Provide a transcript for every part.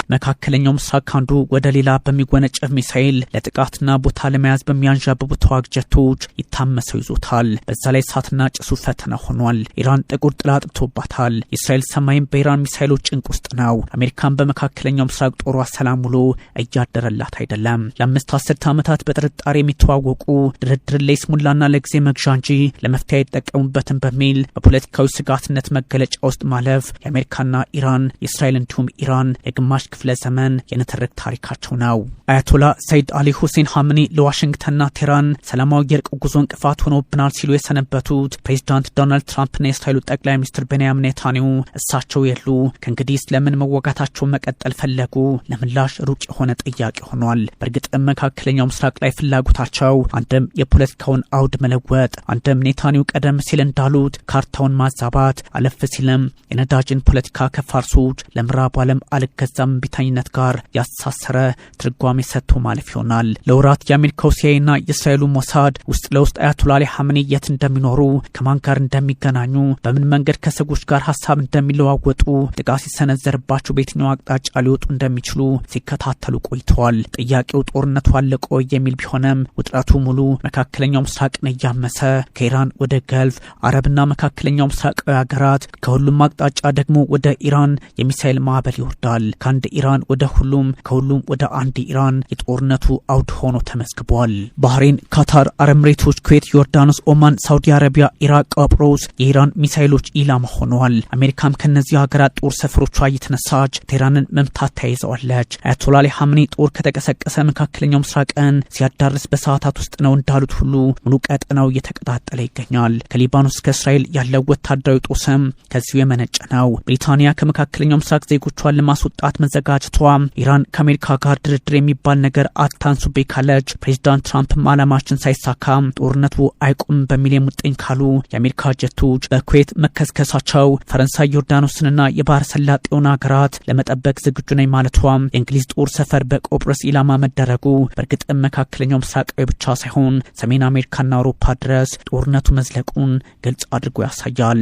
መካከለኛው ምስራቅ አንዱ ወደ ሌላ በሚወነጨፍ ሚሳኤል፣ ለጥቃትና ቦታ ለመያዝ በሚያንዣብቡ ተዋጊ ጀቶች ይታመሰው ይዞታል። በዛ ላይ እሳትና ጭሱ ፈተና ሆኗል። ኢራን ጥቁር ጥላ አጥልቶባታል። የእስራኤል ሰማይም በኢራን ሚሳኤሎች ጭንቅ ውስጥ ነው። አሜሪካን በመካከለኛው ምስራቅ ጦሯ ሰላም ውሎ እያደረላት አይደለም። ለ5 አስርተ ዓመታት በጥርጣሬ የሚተዋወቁ፣ ድርድርን ለይስሙላና ለጊዜ መግዣ እንጂ ለመፍትሄ አይጠቀሙበትም በሚል በፖለቲካዊ ስጋትነት መገለጫ ውስጥ ማለፍ የአሜሪካና ኢራን፣ የእስራኤል እንዲሁም ኢራን የግማሽ ክፍለ ዘመን የንትርክ ታሪካቸው ነው። አያቶላ ሰይድ አሊ ሁሴን ሐምኒ ለዋሽንግተንና ቴህራን ሰላማዊ የእርቅ ጉዞ እንቅፋት ሆኖብናል ሲሉ የሰነበቱት ፕሬዚዳንት ዶናልድ ትራምፕና የእስራኤሉ ጠቅላይ ሚኒስትር ቤንያሚን ኔታንያሁ እሳቸው የሉ ከእንግዲህ ለምን መዋጋታቸውን መቀጠል ፈለጉ? ለምላሽ ሩቅ የሆነ ጥያቄ ሆኗል። በእርግጥም መካከለኛው ምስራቅ ላይ ፍላጎታቸው አንድም የፖለቲካውን አውድ መለወጥ፣ አንድም ኔታንያሁ ቀደም ሲል እንዳሉት ካርታውን ማዛባት፣ አለፍ ሲልም የነዳጅን ፖለቲካ ከፋርሶች ለምዕራቡ ዓለም አልገዛም እምቢተኝነት ጋር ያስተሳሰረ ትርጓሜ ሰጥቶ ማለፍ ይሆናል። ለወራት የአሜሪካው ሲአይኤና የእስራኤሉ ሞሳድ ውስጥ ለውስጥ አያቶላ አሊ ሐምኒ የት እንደሚኖሩ፣ ከማን ጋር እንደሚገናኙ፣ በምን መንገድ ከሰዎች ጋር ሀሳብ እንደሚለዋወጡ፣ ጥቃት ሲሰነዘርባቸው በየትኛው አቅጣጫ ሊወጡ እንደሚችሉ ሲከታተሉ ቆይተዋል። ጥያቄው ጦርነቱ አለቀ የሚል ቢሆንም ውጥረቱ ሙሉ መካከለኛው ምስራቅን እያመሰ ከኢራን ወደ ገልፍ አረብና መካከለኛው ምስራቃዊ ሀገራት፣ ከሁሉም አቅጣጫ ደግሞ ወደ ኢራን የሚሳይል ማዕበል ይወርዳል። ከአንድ ኢራን ወደ ሁሉም፣ ከሁሉም ወደ አንድ ኢራን የጦርነቱ አውድ ሆኖ ተመዝግቧል። ባህሬን፣ ካታር፣ አረብ ኤምሬቶች፣ ኩዌት፣ ዮርዳኖስ፣ ኦማን፣ ሳውዲ አረቢያ፣ ኢራቅ፣ ቆጵሮስ የኢራን ሚሳይሎች ኢላማ ሆነዋል። አሜሪካም ከእነዚህ ሀገራት ጦር ሰፈሮቿ እየተነሳች ቴህራንን መምታት ተያይዘዋለች። አያቶላ አሊ ሐምኒ ጦር ከተቀሰቀሰ መካከለኛው ምስራቅን ሲያዳርስ በሰዓታት ውስጥ ነው እንዳሉት ሁሉ ሙሉ ቀጠናው እየተቀጣጠለ ይገኛል። ከሊባኖስ እስከ እስራኤል ያለው ወታደራዊ ጦስም ከዚሁ የመነጨ ነው። ብሪታንያ ከመካከለኛው ምስራቅ ዜጎቿን ለማስወጣት መዘጋጀቷ፣ ኢራን ከአሜሪካ ጋር ድርድር የሚባል ነገር አታንሱብኝ ካለች፣ ፕሬዚዳንት ትራምፕም ዓላማችን ሳይሳካ ጦርነቱ አይቆምም በሚል የሙጥኝ ካሉ፣ የአሜሪካ ጀቶች በኩዌት መከስከሳቸው፣ ፈረንሳይ ዮርዳኖስንና የባህረ ሰላጤውን ሀገራት ለመጠበቅ ዝግጁ ነኝ ማለቷ፣ የእንግሊዝ ጦር ሰፈር በቆጵሮስ ኢላማ መደረጉ በእርግጥም መካከለኛው ምስራቃዊ ብቻ ሳይሆን ሰሜን አሜሪካና አውሮፓ ድረስ ጦርነቱ መዝለቁን ግልጽ አድርጎ ያሳያል።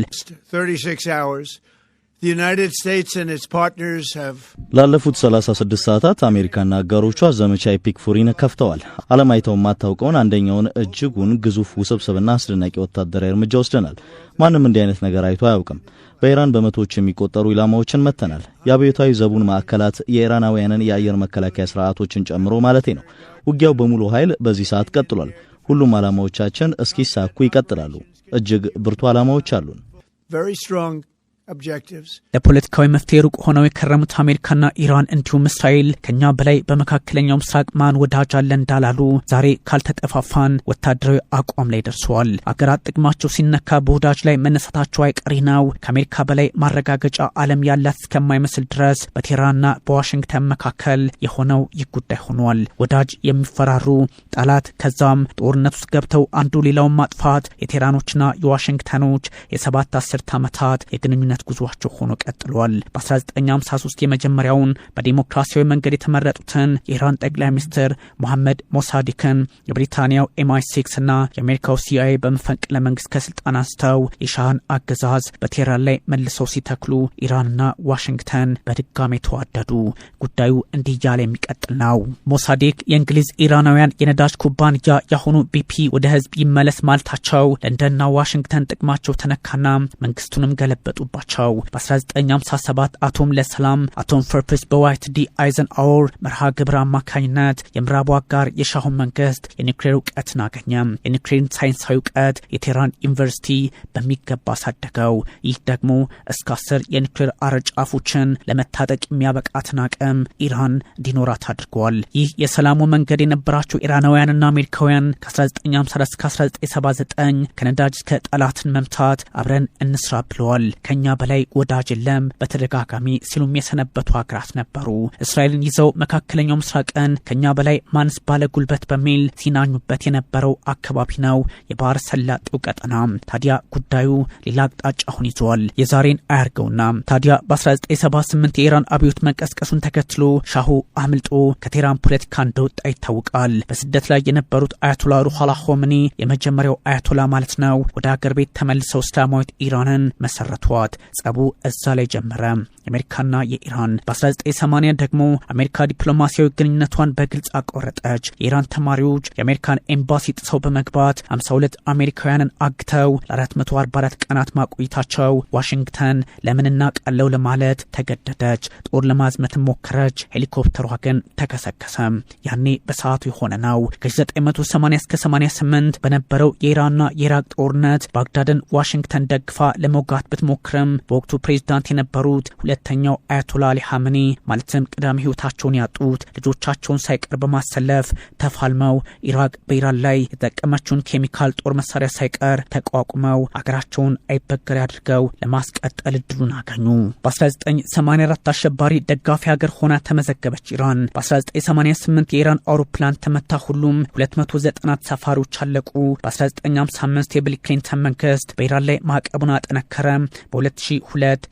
36 hours, the United States and its partners have ላለፉት 36 ሰዓታት አሜሪካና አጋሮቿ ዘመቻ Epic Fury ን ከፍተዋል። ዓለም አይተው የማታውቀውን አንደኛውን እጅጉን ግዙፍ፣ ውስብስብና አስደናቂ ወታደራዊ እርምጃ ወስደናል። ማንም እንዲህ አይነት ነገር አይቶ አያውቅም። በኢራን በመቶዎች የሚቆጠሩ ኢላማዎችን መትተናል። የአብዮታዊ ዘቡን ማዕከላት፣ የኢራናውያንን የአየር መከላከያ ስርዓቶችን ጨምሮ ማለቴ ነው። ውጊያው በሙሉ ኃይል በዚህ ሰዓት ቀጥሏል። ሁሉም ዓላማዎቻችን እስኪሳኩ ይቀጥላሉ። እጅግ ብርቱ ዓላማዎች አሉን። very strong objectives. ለፖለቲካዊ መፍትሄ ሩቅ ሆነው የከረሙት አሜሪካና ኢራን እንዲሁም እስራኤል ከኛ በላይ በመካከለኛው ምስራቅ ማን ወዳጅ አለ እንዳላሉ ዛሬ ካልተጠፋፋን ወታደራዊ አቋም ላይ ደርሰዋል። አገራት ጥቅማቸው ሲነካ በወዳጅ ላይ መነሳታቸው አይቀሬ ነው። ከአሜሪካ በላይ ማረጋገጫ ዓለም ያላት እስከማይመስል ድረስ በቴህራንና በዋሽንግተን መካከል የሆነው ይህ ጉዳይ ሆኗል። ወዳጅ የሚፈራሩ ጠላት፣ ከዛም ጦርነት ውስጥ ገብተው አንዱ ሌላውን ማጥፋት የቴህራኖችና የዋሽንግተኖች የ7 አስርት ዓመታት የግንኙነት ጉዟቸው ሆኖ ቀጥሏል። በ1953 የመጀመሪያውን በዲሞክራሲያዊ መንገድ የተመረጡትን የኢራን ጠቅላይ ሚኒስትር ሞሐመድ ሞሳዲክን የብሪታንያው ኤምአይ 6 እና የአሜሪካው ሲአይኤ በመፈንቅለ መንግስት ከስልጣን አንስተው የሻህን አገዛዝ በቴህራን ላይ መልሰው ሲተክሉ ኢራንና ዋሽንግተን በድጋሜ ተዋደዱ። ጉዳዩ እንዲህ እያለ የሚቀጥል ነው። ሞሳዲክ የእንግሊዝ ኢራናውያን የነዳጅ ኩባንያ የአሁኑ ቢፒ ወደ ህዝብ ይመለስ ማለታቸው ለንደንና ዋሽንግተን ጥቅማቸው ተነካና መንግስቱንም ገለበጡባቸው። በ1957 አቶም ለሰላም፣ Atom for Peace፣ በድዋይት ዲ አይዘንሃወር መርሃ ግብር አማካኝነት የምዕራቡ አጋር የሻሁን መንግስት የኒውክሌር እውቀትን አገኘ። የኒውክሌርን ሳይንሳዊ እውቀት የቴህራን ዩኒቨርሲቲ በሚገባ አሳደገው። ይህ ደግሞ እስከ 10 የኒውክሌር አረር ጫፎችን ለመታጠቅ የሚያበቃትን አቅም ኢራን እንዲኖራት አድርጓል። ይህ የሰላሙ መንገድ የነበራቸው ኢራናውያንና አሜሪካውያን ከ1954 እስከ 1979 ከነዳጅ እስከ ጠላትን መምታት አብረን እንስራ ብለዋል። ከኛ በላይ ወዳጅ የለም በተደጋጋሚ ሲሉም የሰነበቱ ሀገራት ነበሩ። እስራኤልን ይዘው መካከለኛው ምስራቅን ከኛ በላይ ማንስ ባለ ጉልበት በሚል ሲናኙበት የነበረው አካባቢ ነው የባህረ ሰላጤው ቀጠና። ታዲያ ጉዳዩ ሌላ አቅጣጫ አሁን ይዘዋል። የዛሬን አያርገውና ታዲያ በ1978 የኢራን አብዮት መቀስቀሱን ተከትሎ ሻሁ አምልጦ ከቴህራን ፖለቲካ እንደወጣ ይታወቃል። በስደት ላይ የነበሩት አያቶላ ሩሆላ ሆምኒ፣ የመጀመሪያው አያቶላ ማለት ነው፣ ወደ አገር ቤት ተመልሰው እስላማዊት ኢራንን መሰረቷት። ጸቡ እዛ ላይ ጀመረ። የአሜሪካና የኢራን። በ1980 ደግሞ አሜሪካ ዲፕሎማሲያዊ ግንኙነቷን በግልጽ አቋረጠች። የኢራን ተማሪዎች የአሜሪካን ኤምባሲ ጥሰው በመግባት 52 አሜሪካውያንን አግተው ለ444 ቀናት ማቆየታቸው ዋሽንግተን ለምን እናቃለው ለማለት ተገደደች። ጦር ለማዝመትም ሞከረች። ሄሊኮፕተሯ ግን ተከሰከሰ። ያኔ በሰዓቱ የሆነ ነው። ከ1980 እስከ 88 በነበረው የኢራንና የኢራቅ ጦርነት ባግዳድን ዋሽንግተን ደግፋ ለመውጋት ብትሞክርም በወቅቱ ፕሬዚዳንት የነበሩት ሁለተኛው አያቶላ አሊ ሐመኒ፣ ማለትም ቀዳሚ ህይወታቸውን ያጡት፣ ልጆቻቸውን ሳይቀር በማሰለፍ ተፋልመው ኢራቅ በኢራን ላይ የተጠቀመችውን ኬሚካል ጦር መሳሪያ ሳይቀር ተቋቁመው አገራቸውን አይበገሬ አድርገው ለማስቀጠል እድሉን አገኙ። በ1984 አሸባሪ ደጋፊ ሀገር ሆና ተመዘገበች ኢራን። በ1988 የኢራን አውሮፕላን ተመታ። ሁሉም 290 ተሳፋሪዎች አለቁ። በ1955 የቢል ክሊንተን መንግስት በኢራን ላይ ማዕቀቡን አጠነከረ። በ2002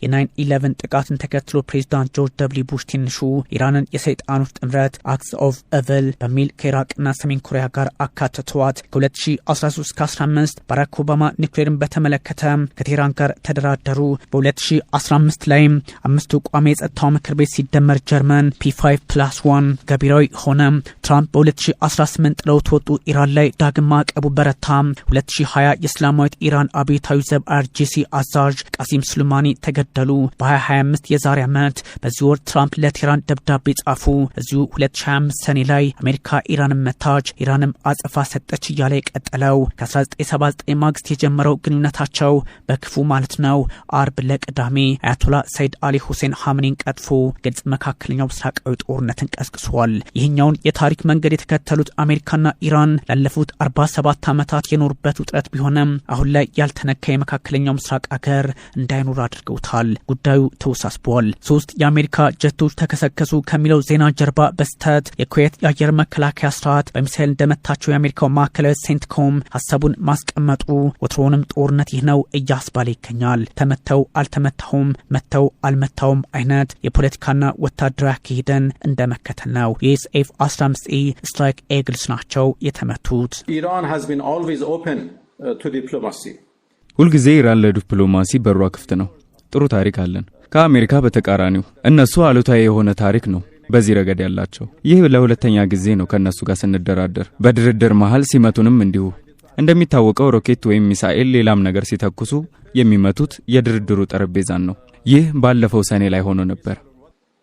የ9/11 ጥቃትን ተከትሎ ፕሬዚዳንት ጆርጅ ደብሊው ቡሽ ትንሹ ኢራንን የሰይጣኖች ጥምረት፣ Axis of Evil በሚል ከኢራቅና ሰሜን ኮሪያ ጋር አካተተዋት። ከ2013 እስከ 15 ባራክ ኦባማ ኒውክሌርን በተመለከተ ከቴህራን ጋር ተደራደሩ። በ2015 ላይ አምስቱ ቋሚ የጸጥታው ምክር ቤት ሲደመር ጀርመን P5+1 ገቢራዊ ሆነ። ትራምፕ በ2018 ጥለውት ወጡ። ኢራን ላይ ዳግም ማዕቀቡ በረታ። 2020 የእስላማዊት ኢራን አብዮታዊ ዘብ IRGC አዛዥ ቃሲም ሱሌማኒ ተገደሉ። በ2025፣ የዛሬ ዓመት በዚህ ወር፣ ትራምፕ ለቴህራን ደብዳቤ ጻፉ። እዚሁ 2025 ሰኔ ላይ አሜሪካ ኢራንን መታች፣ ኢራንም አጸፋ ሰጠች እያለ የቀጠለው ከ1979 ማግስት የጀመረው ግንኙነታቸው በክፉ ማለት ነው አርብ ለቅዳሜ አያቶላ ሰይድ አሊ ሁሴን ሐምኒን ቀጥፎ ግልጽ መካከለኛው ምስራቃዊ ጦርነትን ቀስቅሷል። ይህኛውን የታሪክ መንገድ የተከተሉት አሜሪካና ኢራን ላለፉት 47 ዓመታት የኖሩበት ውጥረት ቢሆንም አሁን ላይ ያልተነካ የመካከለኛው ምስራቅ አገር እንዳይኖር አድርገውታል። ጉዳዩ ተወሳስቧል። ሶስት የአሜሪካ ጀቶች ተከሰከሱ ከሚለው ዜና ጀርባ በስህተት የኩዌት የአየር መከላከያ ስርዓት በሚሳይል እንደመታቸው የአሜሪካው ማዕከላዊ ሴንትኮም ሀሳቡን ማስቀመጡ ወትሮውንም ጦርነት ይህ ነው እያስባለ ይገኛል። ተመተው አልተመታሁም፣ መተው አልመታውም አይነት የፖለቲካና ወታደራዊ አካሄድን እንደመከተል ነው። የ US F 15 E Strike Eagles ናቸው የተመቱት። Iran has been always open to diplomacy. ሁልጊዜ ኢራን ለዲፕሎማሲ በሯ ክፍት ነው። ጥሩ ታሪክ አለን። ከአሜሪካ በተቃራኒው እነሱ አሉታዊ የሆነ ታሪክ ነው በዚህ ረገድ ያላቸው። ይህ ለሁለተኛ ጊዜ ነው ከእነሱ ጋር ስንደራደር። በድርድር መሃል ሲመቱንም እንዲሁ። እንደሚታወቀው ሮኬት ወይም ሚሳኤል፣ ሌላም ነገር ሲተኩሱ የሚመቱት የድርድሩ ጠረጴዛን ነው። ይህ ባለፈው ሰኔ ላይ ሆኖ ነበር።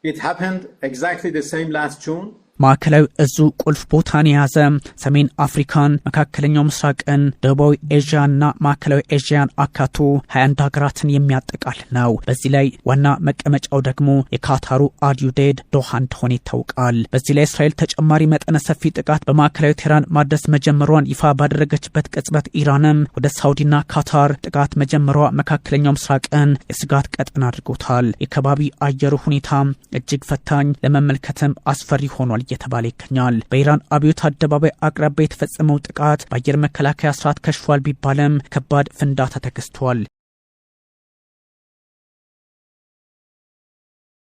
It happened exactly the same last June. ማዕከላዊ እዙ ቁልፍ ቦታን የያዘ፣ ሰሜን አፍሪካን፣ መካከለኛው ምስራቅን፣ ደቡባዊ ኤዥያና ማዕከላዊ ኤዥያን አካቶ 21 ሀገራትን የሚያጠቃልል ነው። በዚህ ላይ ዋና መቀመጫው ደግሞ የካታሩ አልኡዴድ ዶሃ እንደሆነ ይታወቃል። በዚህ ላይ እስራኤል ተጨማሪ መጠነ ሰፊ ጥቃት በማዕከላዊ ቴህራን ማድረስ መጀመሯን ይፋ ባደረገችበት ቅጽበት ኢራንም ወደ ሳውዲና ካታር ጥቃት መጀመሯ መካከለኛው ምስራቅን የስጋት ቀጠና አድርጎታል። የከባቢ አየሩ ሁኔታ እጅግ ፈታኝ፣ ለመመልከትም አስፈሪ ሆኗል እየተባለ ይገኛል። በኢራን አብዮት አደባባይ አቅራቢያ የተፈጸመው ጥቃት በአየር መከላከያ ስርዓት ከሽፏል ቢባልም ከባድ ፍንዳታ ተከስቷል።